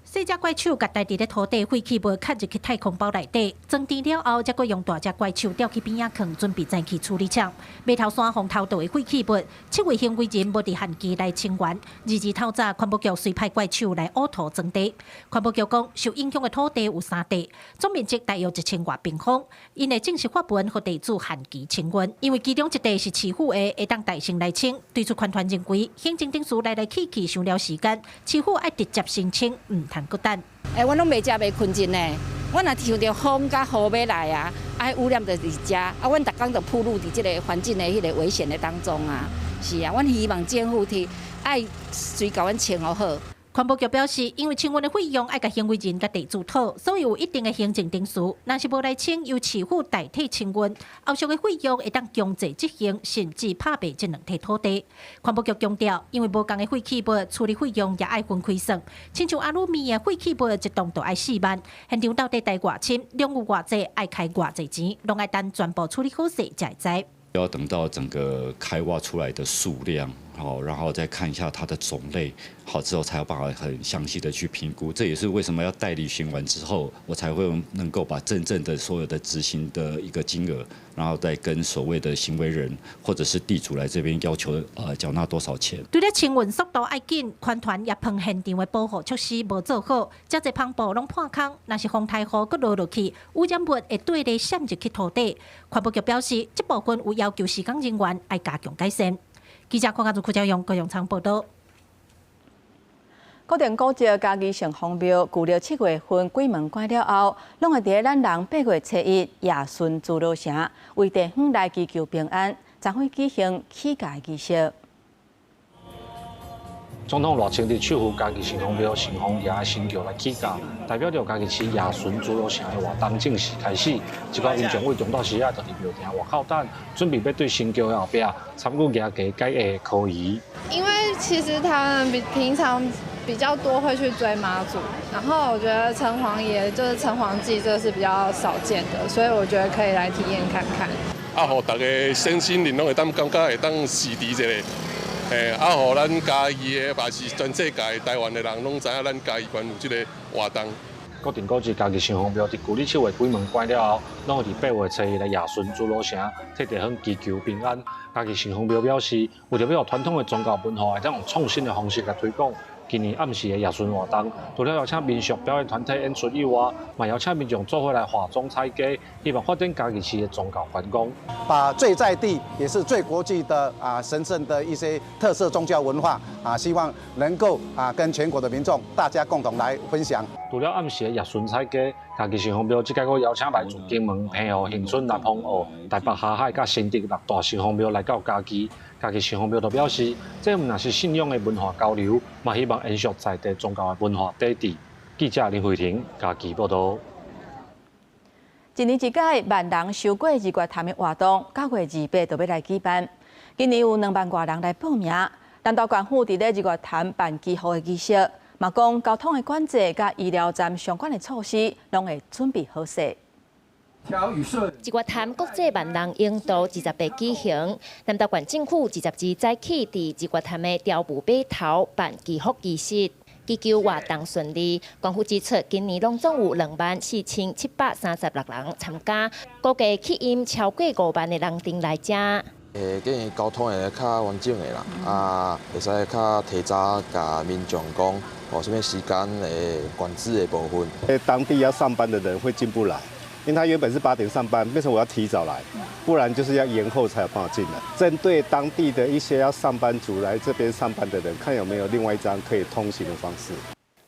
Speaker 6: 細隻怪手共埋佇咧塗地廢棄物，崁入去太空包內底，裝填了後，才閣用大隻怪手吊去邊仔囥，準備載去處理廠。碼頭山予偷盜的廢棄物，七位行為人無佇限期內清完。22透早，環保局隨派怪手來挖土裝地。環保局講，受影響的土地有三塊，總面積大約1000外平方。𪜶會正式發文予地主限期清運，因為其中一塊是市府的，會當代先來清。對此環團認為，行政程序來來去去，傷了時間，市府愛直接申請，毋通閣等。
Speaker 7: 欸，阮攏袂食袂睏陣呢。阮若聽著風佮雨欲來啊，啊，污染就佇遮，啊，阮逐工就暴露佇這个環境的彼个危險的當中啊。是啊，阮希望政府去愛隨共阮清予好。
Speaker 6: 環保局表示，因為清運的費用愛共行為人佮地主討，所以有一定的行政程序。若是無來清，由市府代替清運，後續的費用會當強制執行，甚至拍賣這兩塊土地。環保局強調，因為無仝的廢棄物處理費用也愛分開算，親像阿魯米的廢棄物一噸就愛4萬，現場到底貸偌深，量有偌濟，愛開偌濟錢，攏愛等全部處理好勢才會知。
Speaker 9: 要等到整個開挖出來的數量，好，然後再看一下它的種類，好之後才有辦法很詳細的去評估。這也是為什麼要代履行完之後，我才會能夠把真正的所有的執行的一個金額，然後再跟所謂的行為人或者是地主來這邊要求，繳納多少錢。
Speaker 6: 除了清運速度愛緊，環團也抨現場的保護措施無做好，遮濟帆布攏破空，若是風颱雨閣落落去，污染物會綴咧滲入去塗底。環保局表示，這部分有要求施工人員愛加強改善。記者鄺家如、柯家勇、高雄倉報導。
Speaker 1: 國定古蹟嘉義城隍廟，舊曆7月份鬼門關了後，攏會佇咧咱人8月初1夜巡諸羅城，為地方來祈求平安，昨昏舉行起駕儀式。
Speaker 10: 總統賴清德手扶嘉義城隍廟城隍爺的神轎來起駕，代表著嘉義市夜巡諸羅城的活動正式開始。這寡民眾對中晝時仔就佇廟埕外口等，準備欲對神轎的後壁參與蜈跣解厄科儀。
Speaker 11: 因為其實他們比平常比較多會去追媽祖，然後我覺得城隍爺就是城隍祭，這是比較少見的，所以我覺得可以來體驗看看。
Speaker 12: 啊，予大家身心靈攏會當感覺會當洗滌一下。嘿，啊，予咱嘉義的，嘛是全世界台灣的人，攏知影咱嘉義縣有這个活動。
Speaker 10: 國定古蹟嘉義城隍廟佇舊曆7月鬼門關了後，攏會佇8月初1來夜巡諸羅城，替地方祈求平安。嘉義城隍廟表示，為著欲予傳統的宗教文化會當用創新的方式來推廣，今年暗時的夜巡活動，除了邀請民俗表演團體演出以外，嘛邀請民眾做伙來化妝踩街，希望發展嘉義市的宗教觀光。
Speaker 27: 把最在地也是最國際的啊神聖的一些特色宗教文化啊，希望能夠啊跟全國的民眾大家共同來分享。
Speaker 10: 除了暗時的夜巡踩街，嘉義城隍廟這屆閣邀請來自金門、澎湖、恆春、南風澳、台北、霞海佮新竹六大城隍廟來到嘉義。嘉義城隍廟就表示，這毋但是信仰的文化交流，嘛希望延續在地宗教的文化底蘊。記者林慧婷嘉義報導。
Speaker 1: 一年一屆萬人修過日月潭的活動，9月28就欲來舉辦。今年有2萬外人來報名。南投縣府佇咧日月潭辦祈福的儀式，嘛講交通的管制佮醫療站相關的措施，攏會準備好勢。
Speaker 28: 日月潭國際萬人泳渡28舉行，南投縣政府22早起佇日月潭的朝霧碼頭辦祈福儀式，祈求活動順利。縣府指出，今年攏總有24,736人參加，估計吸引超過5萬的人陣來遮。
Speaker 29: 會建議交通會較完整的啦，啊，會使較提早共民眾講，哦，啥物時間的管制的部分。
Speaker 30: 當地要上班的人會進不來。因為他原本是8點上班，變成我要提早來，不然就是要延後才有辦法進來。針對當地的一些要上班族來這邊上班的人，看有沒有另外一張可以通行的方式。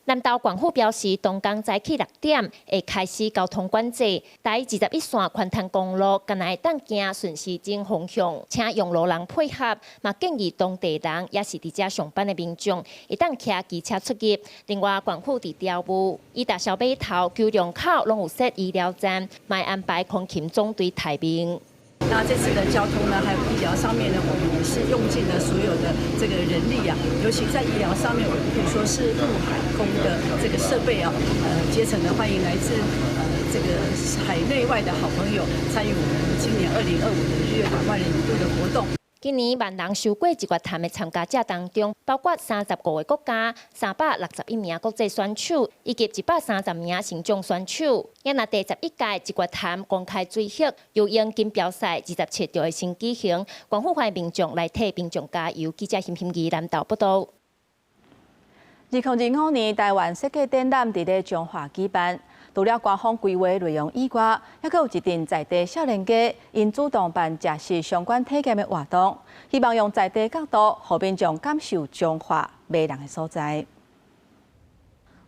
Speaker 28: 南投縣府表示，當工早起6點會開始交通管制，台21線環潭公路敢若會當行順時針方向，請用路人配合，嘛建議當地人抑是佇遮上班的民眾，會當騎機車出入。另外，縣府佇朝霧、伊達小碼頭、九龍口攏有設醫療站，嘛會安排空勤總隊待命。
Speaker 31: 然
Speaker 2: 那這次的交通呢，還有醫療上面呢，我們也是用盡了所有的這個人力啊，尤其在醫療上面，我們可以說是陸海空的這個設備啊，竭誠的歡迎來自這個海內外的好朋友參與我們今年2025的日月潭萬人義渡的活動。
Speaker 28: 今年萬人遊過日月潭的參加者當中，包括35個國家、361名國際選手，以及130名身障選手。也若第11屆日月潭公開水域游泳錦標賽27號會先舉行，縣府歡迎民眾來替民眾加油。記者欣欣怡南投報導。
Speaker 1: 2025年台灣設計展覽佇咧彰化舉辦。除了官方規劃內容以外，猶閣有一陣在地少年家，𪜶主動辦食食相關體驗的活動，希望用在地角度，予民眾感受彰化迷人的所在。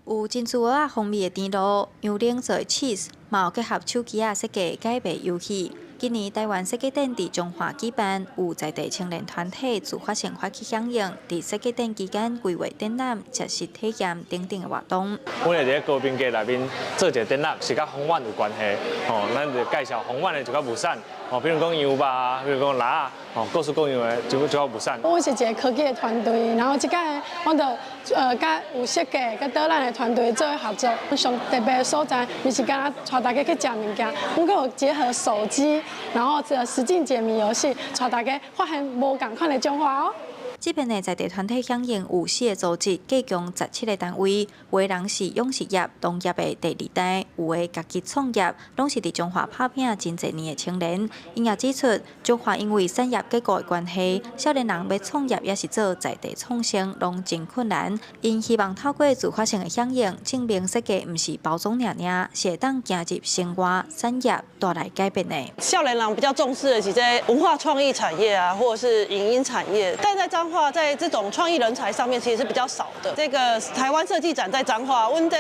Speaker 3: 有珍珠蚵仔風味的甜露，羊奶做的 cheese，嘛有結合手機仔設計解謎遊戲。今年台灣設計展佇彰化舉辦，有在地青年團體自發性發起響應，佇設計展期間規劃展覽、食食體驗等等的活動。
Speaker 8: 阮會佇咧高平街內面做一個展覽，是佮豐原有關係，吼，咱就介紹豐原的一寡物產，吼，比如講羊肉啊，比如講蜊仔，吼，各式各樣的一寡物產。
Speaker 13: 阮是一個科技的團隊，然後這擺阮就佮有設計、佮導覽的團隊做合作。上特別的所在，毋是干焦帶大家去食物件，阮閣有結合手機，然後這個實境解謎遊戲，帶大家發現無仝款的彰化哦。
Speaker 3: 這遍的在地團體響應有四個組織，計共17個單位。有的人是養殖業、農業的第二代，有的家己創業，攏是佇彰化拍拚真濟年的青年。𪜶也指出，彰化因為產業結構的關係，少年人欲創業抑是做在地創生，攏真困難。𪜶希望透過自發性的響應，證明設計毋是包裝爾爾，是會當行入生活產業帶來改變的。
Speaker 14: 少年人比較重視的是這文化創意產業啊，或者是影音產業，但在彰化在這種創意人才上面其實是比較少的。這個台灣設計展在彰化，阮這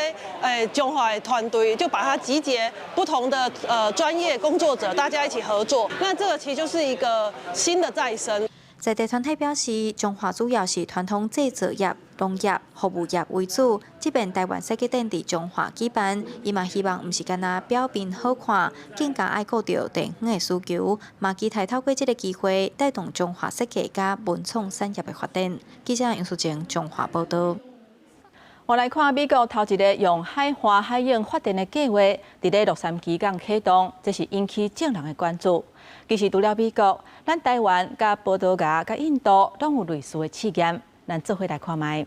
Speaker 14: 彰化的團隊就把它集結不同的專業工作者，大家一起合作。那這個其實就是一個新的再生。
Speaker 3: 在地團體表示，彰化主要是傳統製造業、農業、服務業為主。這遍台灣設計展佇彰化舉辦，伊嘛希望毋是干焦表面好看，更加愛顧著地方的需求，嘛期待透過這個機會，帶動彰化設計佮文創產業的發展。記者楊淑靜彰化報導。
Speaker 1: 我來看美國頭一个用海岸海湧發電的計劃，佇咧洛杉磯港啟動，這是引起眾人的關注。其實除了美國，咱台灣、佮葡萄牙、佮印度攏有類似的試驗，咱做伙來看覓。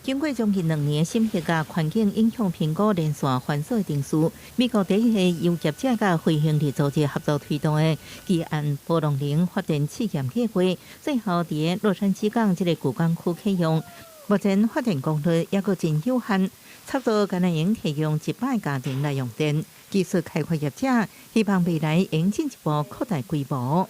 Speaker 5: 經過將近2年審核佮環境影響評估連續繁瑣的程序，美國第一个由業者佮非營利組織合作推動的離岸波浪能發電試驗計劃，最後佇咧洛杉磯港這个舊港區啟用。目前發電功率猶閣真有限，差不多敢若會提供100家庭來用電。技術開發業者希望未來會進一步擴大規模。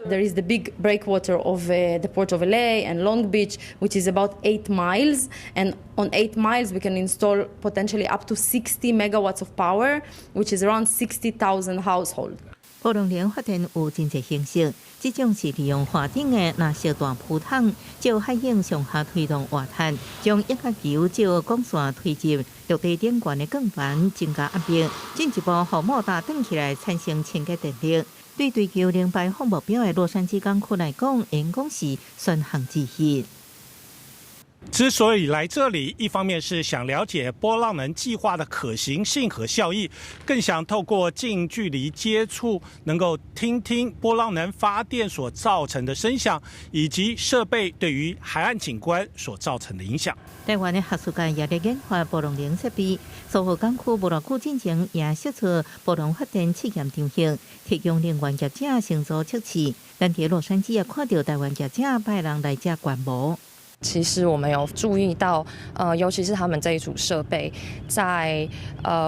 Speaker 15: There is the big breakwater of the port of LA and Long Beach, which is about 8 miles. And on 8 miles, we can install potentially up to 60 megawatts of power, which is around 60,000 households.
Speaker 5: 波浪能發電有真濟形式，這種是利用岸頂的藍色大浮筒，藉海湧上下推動活彈，將液壓球藉管線推入陸地頂懸的鋼板，增加壓力，進一步予莫達轉起來產生清潔電力。對追求零排放目標的洛杉磯港區來講，應講是選項之一。
Speaker 16: 之所以來這裡，一方面是想了解波浪能計劃的可行性和效益，更想透過近距離接觸，能夠聽聽波浪能發電所造成的聲響，以及設備對於海岸景觀所造成的影響。
Speaker 5: 台灣的學術界也咧研發波浪能設備，蘇澳港區無偌久進前也釋出波浪發電試驗場域，提供能源業者先做測試。咱佇洛杉磯也看著台灣業者派人來遮觀摩。
Speaker 17: 其實我們有注意到，尤其是他們這一組設備，在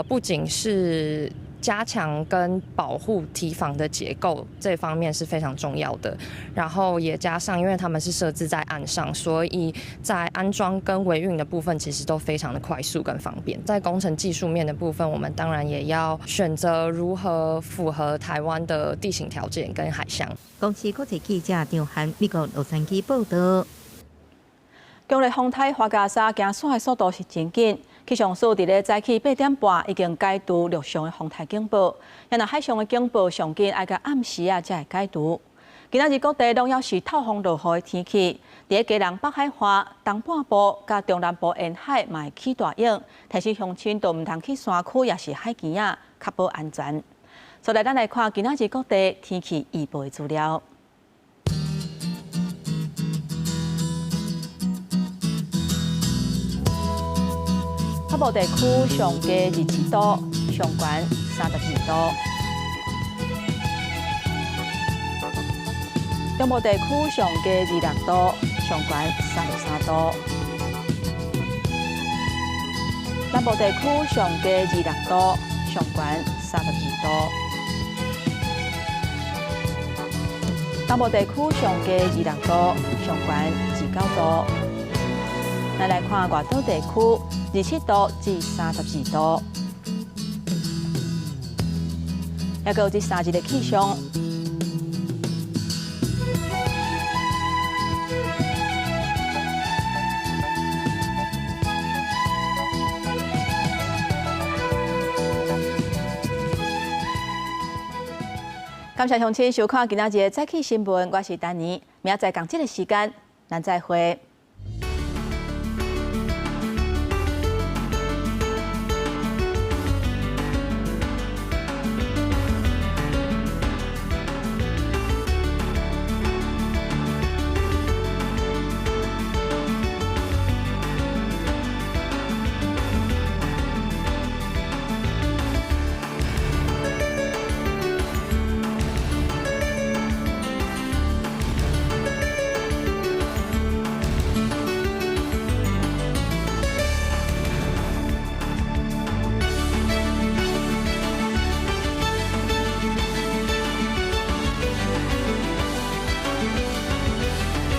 Speaker 17: 不僅是加強跟保護堤防的結構這方面是非常重要的，然後也加上，因為他們是設置在岸上，所以在安裝跟維運的部分其實都非常的快速跟方便。在工程技術面的部分，我們當然也要選擇如何符合台灣的地形條件跟海象。
Speaker 5: 公視國際記者張涵美國洛杉磯報道。
Speaker 1: 強烈風颱樺加沙行線的速度是真緊，气象署佇咧早起8點半已經解除陸上的風颱警報，若海上的警報上緊愛到暗時仔才會解除。今仔日各地攏猶是透風落雨的天氣，佇咧基隆北海岸、東半部佮中南部沿海嘛會起大湧，提醒鄉親都毋通去山區，抑是海墘仔，確保安全。所來，咱來看今仔日各地天氣預報的資料。北部地區上低27度，上懸32度。中部地區上低26度，上懸33度。南部地區上低26度，上懸32度。東部地區上低26度，上懸29度。咱來看外島地區，27度至32度。猶閣有這三日的氣象。感謝鄉親收看今仔日的早起新聞，我是丹妮，明仔載仝這个時間，咱再會。